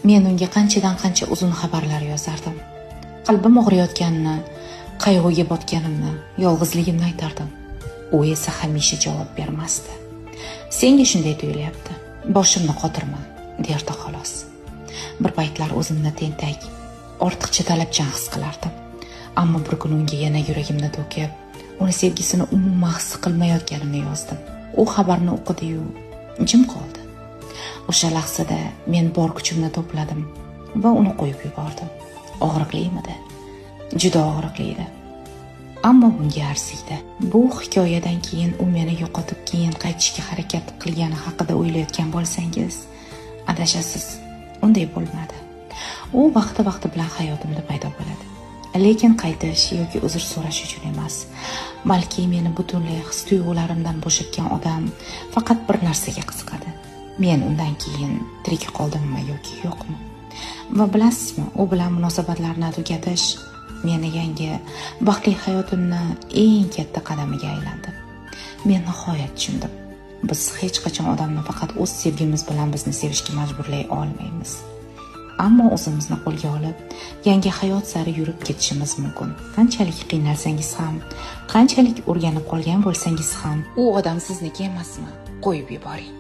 Men unga qanchadan qancha uzun xabarlar yozardim. Qalbim og'riyotganini, qayg'uga botganimni, yolg'izligimni aytardim. U esa hamisha javob bermasdi. Senga shunday tuyulyapti. Boshimni qotirma, derdi xolos. Bir paytlar o'zimni tentak, ortiqcha talabchan his qilardim. Ammo bir kun unga yana yuragimni to'kib, uni sevgisini umuman his qilmayotganimni yozdim. U xabarni o'qidi-yu, jim qoldi. O'sha lahzada men bor kuchimni to'pladim va uni qo'yib yubordim. Og'riqlimidi? Juda og'riqli edi. Ammo bunga arziydi. Bu hikoyadan keyin u meni yo'qotib keyin qaytishga harakat qilgani haqida o'ylayotgan bo'lsangiz, adashasiz. Unday bo'lmadi. U vaqti-vaqti bilan hayotimda paydo bo'ladi. Lekin qaytish yoki uzr so'rash uchun emas, balki meni butunlay his-tuyg'ularimdan bo'shatgan odam faqat bir narsaga qiziqadi. Men undan keyin tirik qoldimmi yoki yo'qmi? Va bilasizmi, u bilan munosabatlarni tugatish meni yangi baxtli hayotimni eng katta qadamiga aylandi. Men nihoyat tushundim. Biz hech qachon odamni faqat o'z sevgimiz bilan bizni sevishga majburlay olmaymiz. Ammo o'zimizni qo'lga olib, yangi hayot sari yurib ketishimiz mumkin. Qanchalik qiynalsangiz ham, qanchalik o'rganib qolgan bo'lsangiz ham, u odam sizniki emasmi? Qo'yib yuboring.